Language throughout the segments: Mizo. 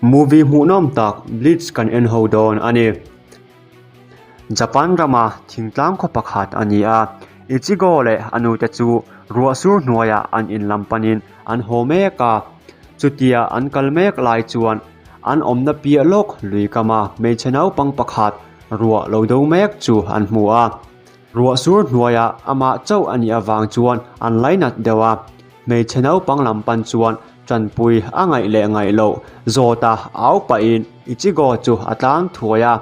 Movie hmuhnawm tak Bleach kan en ho dawn a ni. Japan rama thingtlang khaw pakhat a ni a, Ichigo leh a nute chu ruah sur hnuaiah an in lam panin an haw mek a. Chutia an kal mek lai chuan an awmna piah lawk lui kama hmeichhe naupang pakhat ruah lo do mek chu an hmu a. Ruah sur hnuaiah amah chauh a nih avang chuan an lainat deuh a. Hmeichhe naupang lam pan chuan tanpui a ngaih leh ngaih loh zawta au pahin Ichigo chu a tlang thuai a,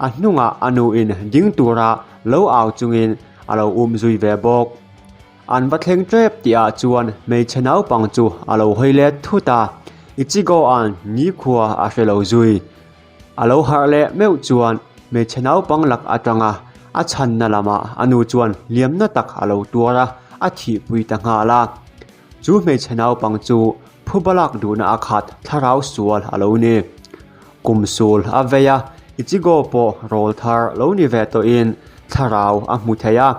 a hnungah a nuin ding tura lo au chungin a lo um zui ve bawk. An va thleng tep tihah chuan hmeichhe naupang chu a lo hawi let thut a, Ichigo-a'n nikhua a hre lo zui. A lo harh leh meuh chuan hmeichhe naupang lak atanga a chhanna lamah a nu chuan hliamna tak a lo tuar a, a thihpui ta nghal a. Chu hmeichhe naupang chu phuba lak duhna a khat thlarau sual a lo ni. Kum sul a vei a, Ichigo pawh rawl thar lo ni ve tawhin thlarau a hmu thei a.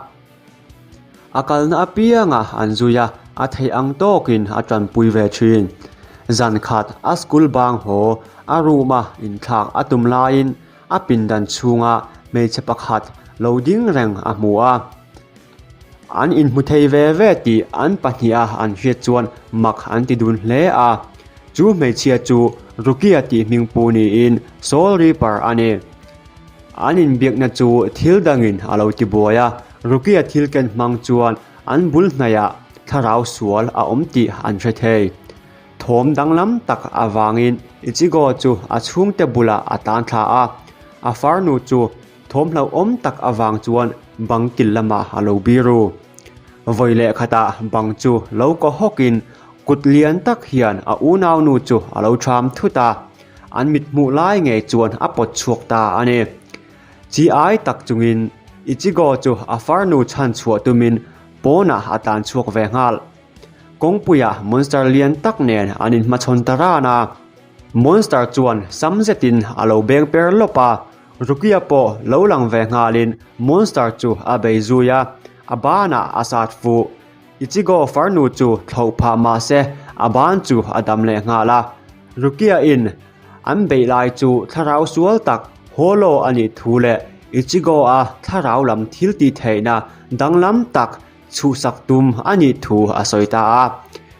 A kalna apianga an zui a, a theih ang tawkin a tanpui ve thin. Zan khat a school bang haw a room a inthlak a tum laiin a pindan chhunga hmeichhe pakhat lo ding reng a hmu a. An inhmu thei ve ve tih an pahniha an hriat chuan mak an ti dun hle a. Chu hmeichhia chu Rukia tih hming pu niin Soul Reaper a ni. An inbiakna chu thil dangin a lo tibuai a, Rukia thil ken hmang chuan an bul hnaihah thlarau sual a awm tih an hre thei. Thawm danglam tak avangin Ichigo chu a chhungte bulah a tan thla a, a farnu chu thawm hlauhawm tak avang chuan bang kil lamah a lo biru. Vawi leh khatah bang chu lo kaw hawkin kut lian tak hian a unaunu chu a lo ṭham thut a. An mit hmuh lai ngei chuan a pawt chhuak ta a ni. Chi ai tak chungin Ichigo chu a farnu chhan chhuah tumin pawnah a tlan chhuak ve nghal. Kawngpuiah monster lian tak nen an inhmachhawn ta ran a. Monster chuan sam zetin a lo beng per lawp a, Rukia pawh lo lang ve nghalin monster chu a bei zui a, a banah a sat fuh. Ichigo farnu chu thlauh phah mah se a ban chu a dam leh nghal a. Rukia in an beih lai chu thlarau sual tak Holo a nih thu leh Ichigo a thlarau lam thil tih theihna danglam tak chhuhsak tum a nih thu a sawi ta a.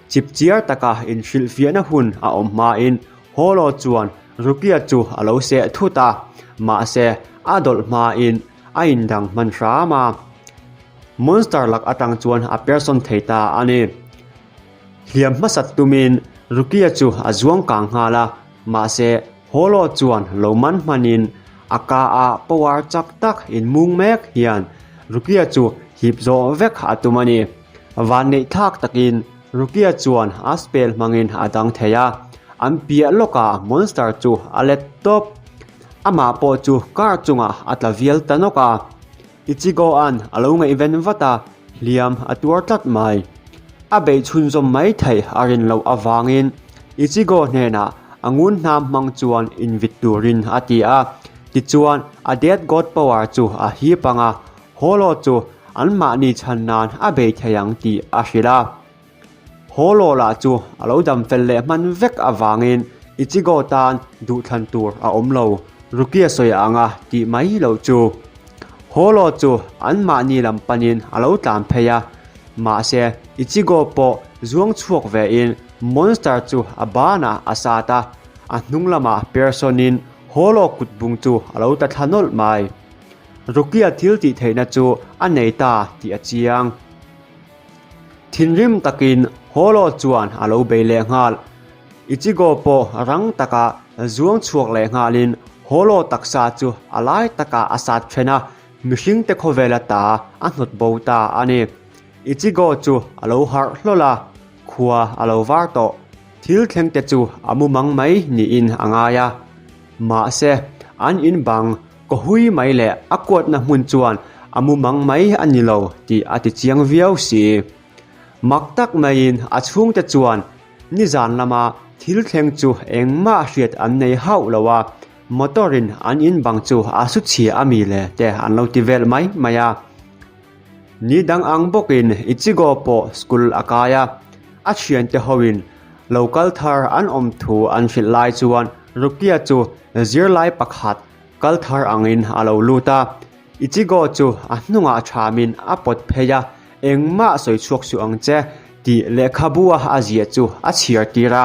Chipchiar taka inhrilhfiahna hun a awm hmain Holo chuan Rukia chu a lo seh thut a, mahse a dawlh hmain a indang hman hram a. Monster lak atang chuan a persawn thei ta a ni. Hliam hmasat tumin Rukia chu a zuang kang nghal a, mahse Holo chuan lo man hmanin a ka a power chak tak inmung mek hian Rukia chu hip zawh vek a tum a ni. Vanneih thlak takin Rukia chuan a spell hmangin a dang thei a, an piah lawkah monster chu a let tawp. Amah pawh chu car chungah a tla vial ta nawk a. Ichigo-a'n a lo ngaihven vat a, hliam a tuar tlat mai. A beih chhunzawm mai theih a rin loh avangin Ichigo hnenah a ngun hnam hmang chuan invit turin a ti a. Tichuan, a Death God Power chu a hip ang a, Holo chu anmahni chhan nan a bei thei ang tih a hrilh a. Holo lah chu a lo dam fel leh hman vek avangin Ichigo tan duhthlan tur a awm lo, Rukia sawi ang a tih mai loh chu. Holo chu anmahni lam panin a lo tlan phei a, mahse Ichigo pawh zuang chhuak vein monster chu a banah a sat a, a hnung lamah persawnin Holo kutbung chu a lo ta thla nawlh mai. Rukia thil tih theihna chu a nei ta tih a chiang. Thinrim takin Holo chuan a lo bei leh nghal. Ichigo pawh rang taka zuang chhuak leh nghalin Holo taksa chu a lai takah a sat then a, mihringte khawvel ata a hnawt bo ta a ni. Ichigo chu a lo harh hlawl a, khua a lo var tawh. Thil thlengte chu a mumang mai niin a ngai a. Mahse, an in bang Ka hui mai leh a kuatna hmun chuan a mumang mai a ni lo tih a ti chiang viau si. Mak tak maiin a chhungte chuan nizan lama thil thleng chu engmah hriat an nei hauh lo a, motor in an in bang chu a su chhia a mi le te an lo ti vel mai mai a. Ni dang ang bawkin Ichigo pawh school a kai a, a thiante hoin lo kal thar an awm thu an hrilh lai chuan. Rukia chu zirlai pakhat kal thar angin a lo lut a. Ichigo chu a hnungah thamin a pawt phei a, engmah sawi chhuak suh ang che tih lehkhabu a a ziah chu a chhiar tir a,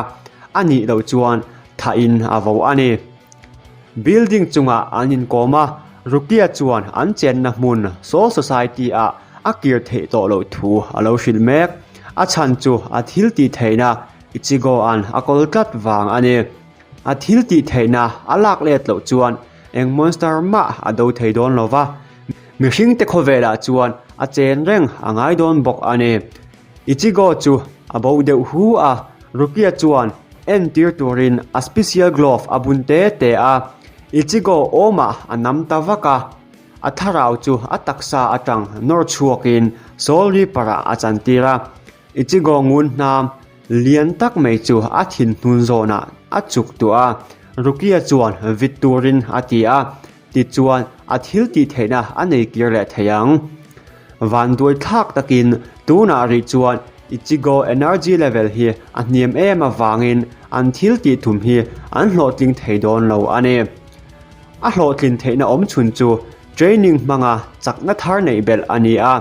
a nih loh chuan thahin a vo a ni. Building chungah an inkawm a, Rukia chuan an chenna hmun Soul Society ah a kir theih tawh loh thu a lo hrilh mek. A chhan chu a thil tih theihna Ichigo-a'n a kawl tlat vang a ni. A thil tih theihna a lak let loh chuan eng monster mah a do thei dawn lo va, mihringte khawvelah chuan a chen reng a ngai dawn bawk a ni. Ichigo chu a bo deuh hu a, Rukia chuan entir turin a special glove a bun te te a, Ichigo awmah a nam ta vak a, a thlarau chu a taksa atang nawr chhuakin Soul Reaper-ah a chantir a, Ichigo ngun hnam lian tak mai chu a thin hnun zawnah a chuk tuah a, Rukia chuan vit turin a ti a, tichuan a thil tih theihna a nei kir leh thei ang. Vanduai thlak takin tunah rih chuan Ichigo energy level hi a hniam em avangin an thil tih thum hi an hlawhtling thei dawn lo a ni. A hlawhtlin theihna awm chhun chu training hmanga chakna thar neih belh a ni a.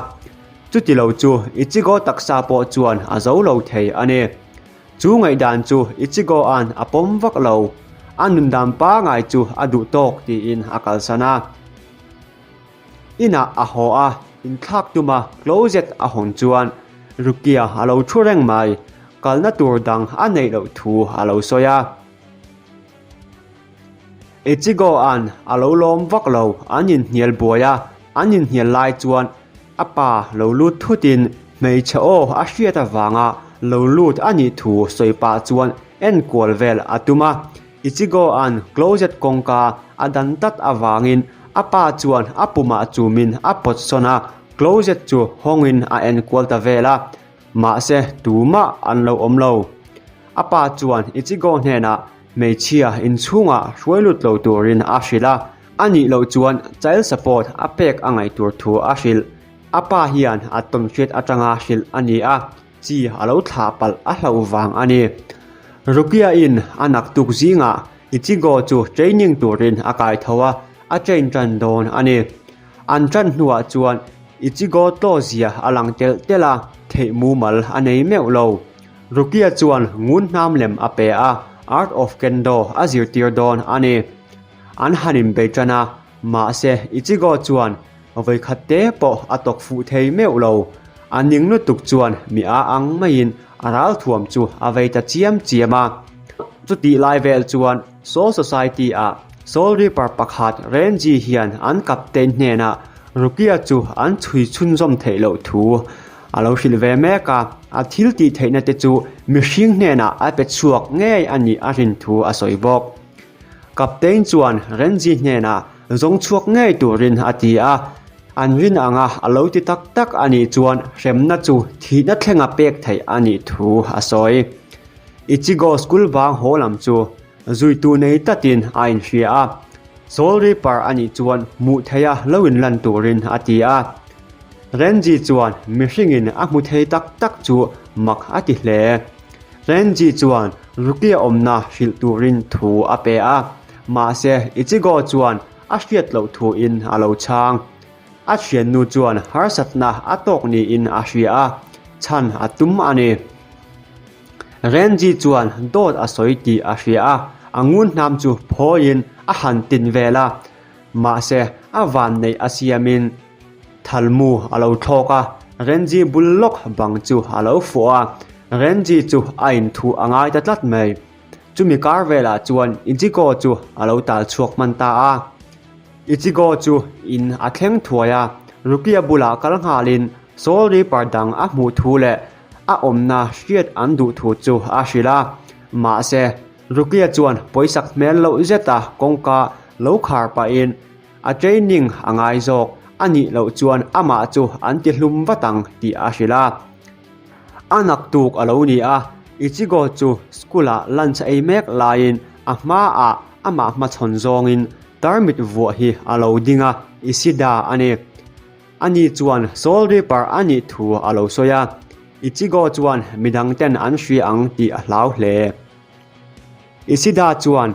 Chuti lo chu Ichigo taksa pawh chuan a zo lo thei a ni. Chu ngaihdan chu Ichigo-a'n a pawm vak lo. A nundan pangai chu a duh tawk tiin a kalsan a. Inah a haw a, inthlak tuma closet a hawn chuan Rukia a lo thu reng mai. Kalna tur dang a neih loh thu a lo sawi a. Ichigo-a'n a lo lawm vak lo, an inhnial buai a, an inhnial lai chuan a pa lo lut thutin hmeichhe aw a hriat avanga lo lut a nih thu sawi pah chuan enkual vel a tum a. Ichigo-a'n closet kawngka a dan tlat avangin a pa chuan a pumah chumin a pawt sawn a, closet chu hawngin a enkual ta vel a. Mahse, tumah an lo awm lo. A pa chuan Ichigo hnenah hmeichhia inchhungah hruai lut lo turin a hrilh a, a nih loh chuan child support a pek a ngaih tur thu a hrilh. A pa hian a tawnhriat atanga hrilh a ni a, chi a lo thlah palh a hlauh vang a ni. Rukia-in a naktuk zingah Ichigo chu training turin a kai tho a, a train tan dawn a ni. An tan hnuah chuan Ichigo tlaw zia a lang telh telh a, theih mumal a nei meuh lo. Rukia chuan ngun hnam lem a pe a, Art of Kendo a zirtir dawn a ni. An han inbei tan a, mahse Ichigo chuan vawikhat te pawh a tawk fuh thei meuh lo. A ning lutuk chuan mi a ang maiin a ralthuam chu a vei ta chiam chiam a. Chutih lai vel chuan Soul Society-ah Soul Reaper pakhat Renji hian an captain hnenah Rukia chu an chhui chhunzawm theih loh thu a lo hrilh ve mek a, a thil tih theihna te chu mihring hnenah a pe chhuak ngei a nih a rin thu a sawi bawk. Captain chuan Renji hnenah zawng chhuak ngei turin a ti a, an rin anga a lo ti tak tak a nih chuan hremna chu thihna thlenga pek theih a nih thu a sawi. Ichigo school vang haw lam chu Zuitu nei tlatin a inhria a, Soul Reaper a nih chuan hmuh theiha lo inlan turin a ti a. Renji chuan mihringin a hmu thei tak tak chu mak a ti hle. Renji chuan Rukia awmna hrilh turin thu a pe a, mahse Ichigo chuan a hriat loh thuin a lo chhang. A thiannu chuan harsatna a tawk niin a hria a, chhan a tum a ni. Renji chuan dawt a sawi tih a hria a, a ngun hnam chu phawiin a han tin vel a. Mahse, a vanneih a siamin thalmu a lo thlawk a, Renji bul lawk bang chu a lo fuh a, Renji chu a inthuh a ngai ta tlat mai. Chumi kar velah chuan Ichigo chu a lo tal chhuak hman ta a. Ichigo chu in a thleng thuai a, Rukia bulah kal nghalin Soul Reaper dang a hmuh thu leh a awmna hriat an duh thu chu a hrilh a, mahse Rukia chuan pawisak hmel loh zeta kawngka lo khar pahin a training a ngai zawk a nih loh chuan amah chu an ti hlum vat ang tih a hrilh a. A naktuk a lo ni a, Ichigo chu school ah lunch ei mek laiin a hmaah amah hmachhawn zawngin tarmit vuah hi a lo ding a, Ishida a ni. Ani chuan Soul Reaper a nih thu a lo sawi a, Ichigo chuan midang ten an hria ang tih a hlau hle. Ishida chuan.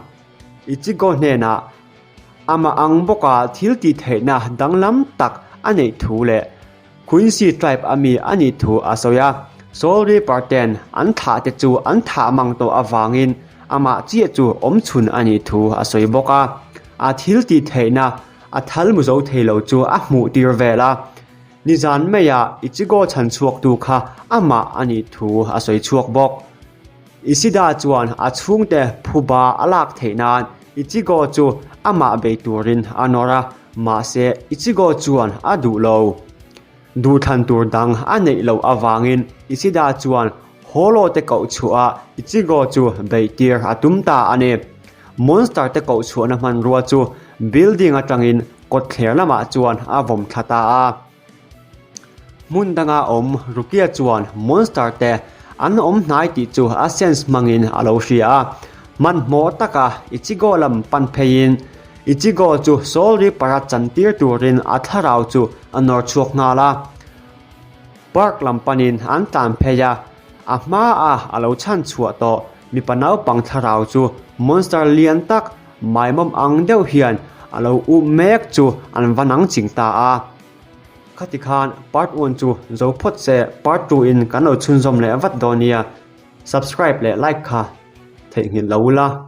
Ichigo hnenah amah ang bawka thil tih theihna danglam tak a neih thu leh Quincy tribe a mi a nih thu a sawi a. Soul Reaper ten an thlah te chu an thah mang tawh avangin amah chiah chu awm chhun a nih thu a sawi bawk a. A thil tih theihna a thal mu zo thei lo chu a hmuh tir vel a. Nizan maiah Ichigo chhan chhuaktu kha amah a nih thu a sawi chhuak bawk. Ishida chuan a chhungte phuba a lak theih nan Ichigo chu amah bei turin a nawr a, mahse Ichigo chuan a duh lo. Duhthlan tur dang a neih loh avangin Ishida chuan Holo te koh chhuah a Ichigo chu beih tir a tum ta a ni. Monster te koh chhuahna hmanrua chu building atangin kawtthler lamah chuan a vawm thla ta a. Hmun danga awm Rukia chuan monster te an awm hnai tih chu a sense hmangin a lo hria a. Hmanhmawh taka Ichigo lam pan pheiin Ichigo chu Soul Reaper-a chantir turin a thlarau chu a nawr chhuak nghal a. Park lam panin an tlan phei a, a hmaa a lo chhan chhuah tawh mipa naupang thlarau chu monster lian tak maimawm ang deuh hian a lo up mek chu an va nang ching ta a. Khati khan part one chu zo phawt se part 2 in kan lo chhunzawm leh vat dawn nia. Subscribe leh like kha theihnghilh lo ula.